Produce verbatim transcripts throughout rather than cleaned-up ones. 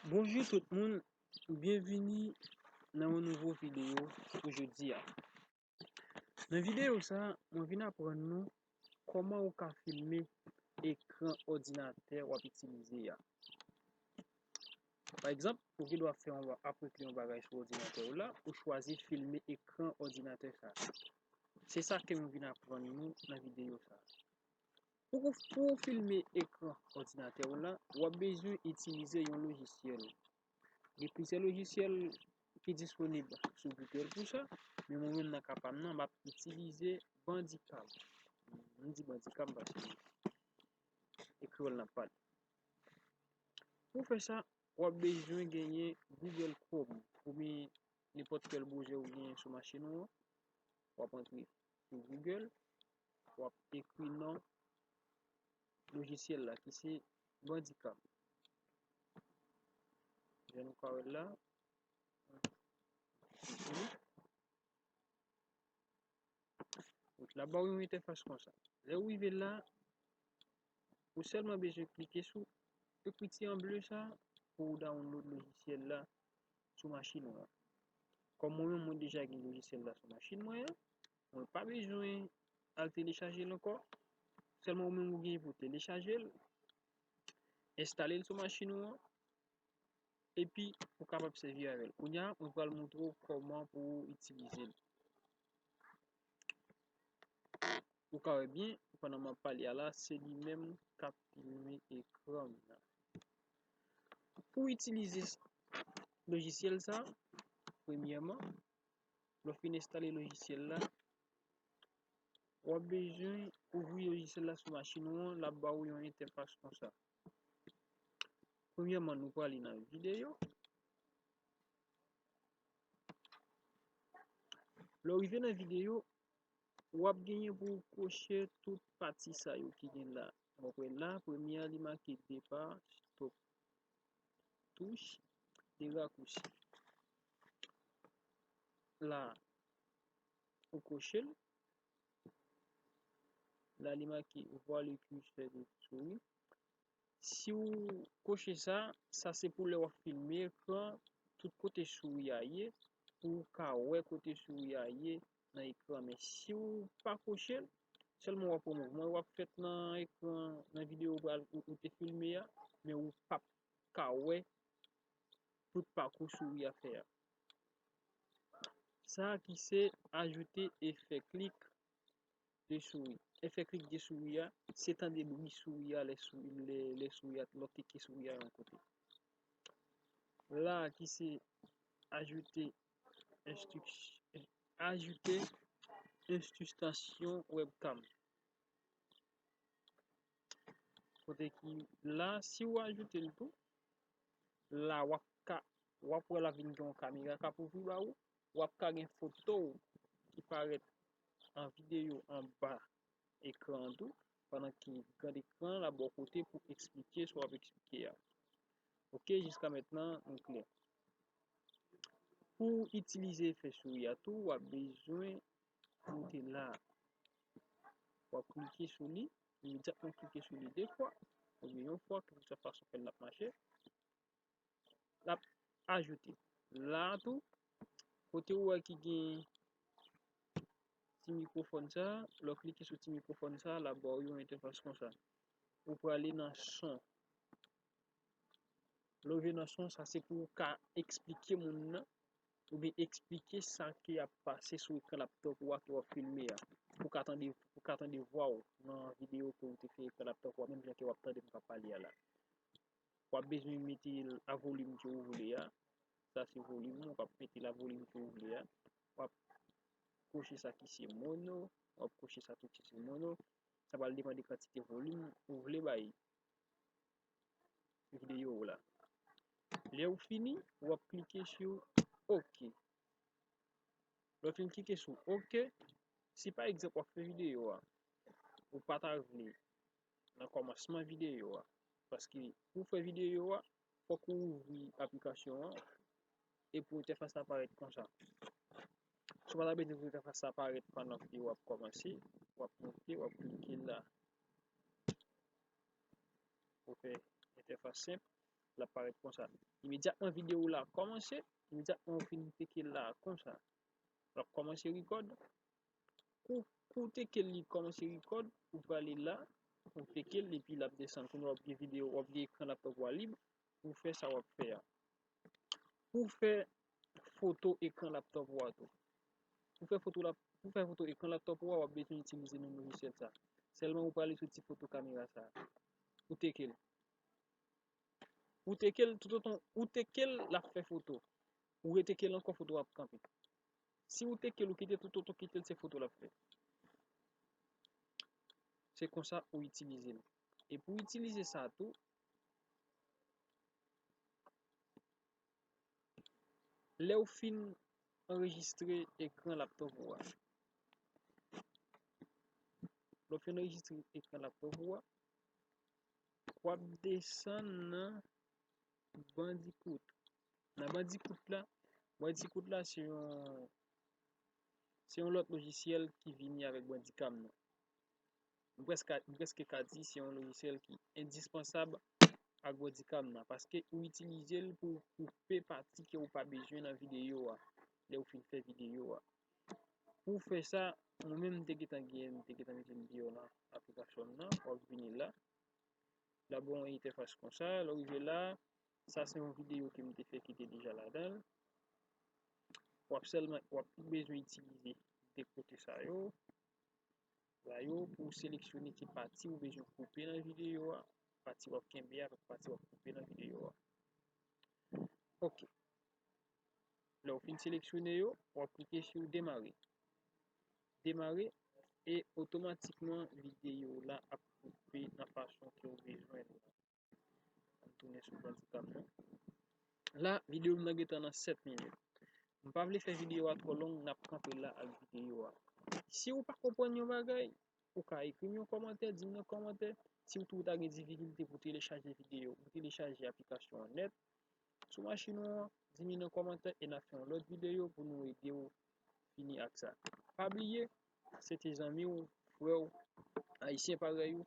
Bonjou tout moun, byenvini nan yon nouvo videyo pou jodi a. Nan videyo sa, mwen vin aprann nou kòman ou ka filme ekran òdinatè w ap itilize a. Pa egzanp, ou gen dwa fè yon, ap regle yon bagay sou òdinatè w la, ou chwazi filme ekran òdinatè sa. Se sa ke mwen vin aprann nou nan videyo sa. Pou, pou w filme ekran òdinatè w la, w ap bezwen itilize yon lojisyèl. Gen plizyè lojisyèl ki disponib sou Google pou sa, men mwen menm nan ka pa m nan, m ap itilize Bandicam. M di Bandicam paske e kreyòl n ap pale. Pou fè sa, w ap bezwen genyen Google Chrome oubyen nenpòt kèl bwozè ou genyen sou machin ou an. W ap antre sou Google, w ap ekri non lojisyèl la ki se Bandicam. Jan nou ka wè l la. L ap ba w yon entèfas konsa. Lè w rive la, ou sèlman bezwen klike sou ekriti an ble sa pou w download lojisyèl la sou machin ou an. Kòm mwen menm, mwen deja gen lojisyèl la sou machin mwen an, mwen pa bezwen al telechaje l ankò. Sèlman ou menm ou gen pou telechaje l, enstale l sou machin ou an, epi ou kapab sèvi avè l. Kounye a, mwen pral montre w kòman pou w itilize l. Ou ka wè byen, pandan m ap pale a la, se li menm k ap filme ekran m nan. Pou w itilize lojisyèl sa, premyèman, lè w fin enstale lojisyèl la, w ap bezwen ouvri lojisyèl la sou machin ou an, l ap ba w yon entèfas konsa. Premyèman, nou prale nan videyo. Lè w rive nan videyo, w ap genyen pou w koche tout pati sa yo ki gen la. W ap wè la, premye a li make depar, stop, touch, de rakousi. La, ou koche l. La, li make voir le curseur de souris. Si w koche sa, sa se pou lè w ap filme ekran, tout kote souri a ye, pou w ka wè kote souri a ye nan ekran. Men si w pa koche l, sèlman w ap wè mouvman yo ap fèt nan ekran, nan videyo ou pral, ou, ou te filme a, men ou p ap ka wè tout pakou souri a fè a. Sa a ki se ajoute efè klik de souris. Efè klik de souris a, se tande bri souris a lè sou-, lè, lè souris a, lè w klike souris a yon kote. La a ki se ajoute enstrik-, ajoute enstristasyon webcam. Kote ki la, si w ajoute l tou, la w ap ka, w ap wè l ap vin gen yon kamera k ap ouvri ba ou, w ap ka gen foto w ki parèt an videyo anba ekran an tou, pandan ke grand ekran la bò kote pou eksplike sa w ap eksplike a. Oke, jiska mentnan, nou klè. Pou itilize efè souri a tou, w ap bezwen moute la. W ap klike sou li, imedyatman klike sou li de fwa, oubyen yon fwa, kèlkeswa fason ke l ap mache. L ap ajoute. La a tou, kote ou wè ki gen ti mikwofòn sa, lè w klike sou ti mikwofòn sa, l ap ba w yon entèfas konsa. Ou prale nan son. Lè w rive nan son, sa se pou w ka eksplike moun nan, oubyen eksplike sa ki ap pase sou ekran laptòp ou a ke w ap filme a. Pou w ka tande, pou w ka tande vwa w nan videyo ke w te fè ekran laptòp ou a, menm jan ke w ap tande m k ap pale a la. W ap bezwen mete l a volim ke w vle a. Sa se volim ou, w ap mete l a volim ke w vle a. W ap koche sa ki se mono, w ap koche sa tou ki se mono. Sa pral depande kantite volim ou vle bay videyo w la. Lè w fini, w ap klike sou oke. Lè w fin klike sou oke, si pa egzanp w ap fè videyo a, ou pa ta vle nan kòmansman videyo a, paske pou w fè videyo a, fòk ou ouvri aplikasyon an, epi entèfas la parèt konsa. Si w pa ta bezwen pou entèfas la parèt pandan videyo a ap kòmanse, w ap monte, w ap klike la. Pou fè entèfas senp. l ap parèt konsa. Imedyatman videyo w la kòmanse, imedyatman ou fin teke l la konsa, l ap kòmanse rikòd. Kou, kou teke l li kòmanse rikòd, ou prale la, ou teke l epi l ap desann. Kounye a w ap gen videyo, w ap gen ekran laptòp ou a lib pou fè sa w ap fè a. Pou fè foto ekran laptòp ou a tou. Pou fè foto la, pou fè foto ekran laptòp ou a, w ap bezwen itilize menm lojisyèl sa. Sèlman ou prale sou ti foto kamera sa. Ou teke l. Ou teke l toutotan, ou teke l, l ap fè foto. Ou reteke l ankò, foto a ap kanpe. Si ou teke l, ou kite toutotan kite l, se foto l ap fè. Se konsa ou itilize l. E pou itilize sa tou, lè w fin anrejistre ekran laptòp ou a, lè w fin anrejistre ekran laptòp ou a, w ap desann nan Bandicoot. Nan Bandicoot la, Bandicoot la se yon, se yon lòt lojisyèl ki vini avèk Bandicam nan. M prèske, m prèske ka di se yon lojisyèl ki endispansab ak Bandicam nan, paske ou itilize l pou w koupe pati ke ou pa bezwen nan videyo a, lè ou fin fè videyo a. Pou w fè sa, mwen menm m te gentan gen, m te gentan mete l deyò nan aplikasyon m nan, w ap vini la. L ap ba w yon entèfas konsa, lè w rive la, sa se yon videyo ke m te fè ki te deja ladan l. W ap sèlman, w ap bezwen itilize de kote sa yo, la yo, pou w seleksyone ki pati ou bezwen koupe nan videyo a, pati w ap kenbe avèk pati w ap koupe nan videyo a. Ok. Lè w fin seleksyone yo, w ap klike sou demare. Demare, e otomatikman videyo la ap koupe nan fason ke w bezwen l. Ann tounen sou Bandicam nan. La, videyo m nan gentan nan sèt minit. M pa vle fè videyo a twò long, n ap kanpe la ak videyo a. Si w pa konprann yon bagay, ou ka ekri m yon kòmantè, di m nan kòmantè. Si w tou ou ta gen difikilte pou telechaje videyo, pou telechaje aplikasyon an nèt sou machin ou an, di m nan kòmantè e n a fè yon lòt videyo pou nou ede w fini ak sa. Pa bliye, se te zanmi w, frè w, ayisyen parèy ou,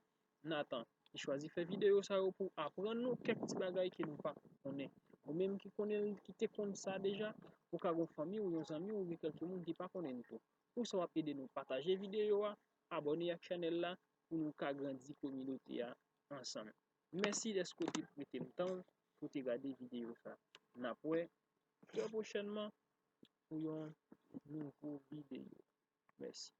Nathan, ki chwazi fè videyo sa yo pou aprann nou kèk ti bagay ke nou pa konnen. Ou menm ki konnen l, ki te konn sa deja, ou ka gon fanmi w, yon zanmi w, oubyen kèlke moun ki pa konnen l tou. Pou sa w ap ede nou pataje videyo a, abòne ak chanèl la pou nou ka grandi kominote a ansanm. Mèsi dèske w te prete m tan w pou w te gade videyo sa. N ap wè trè pwochènman pou yon nouvo videyo. Mèsi.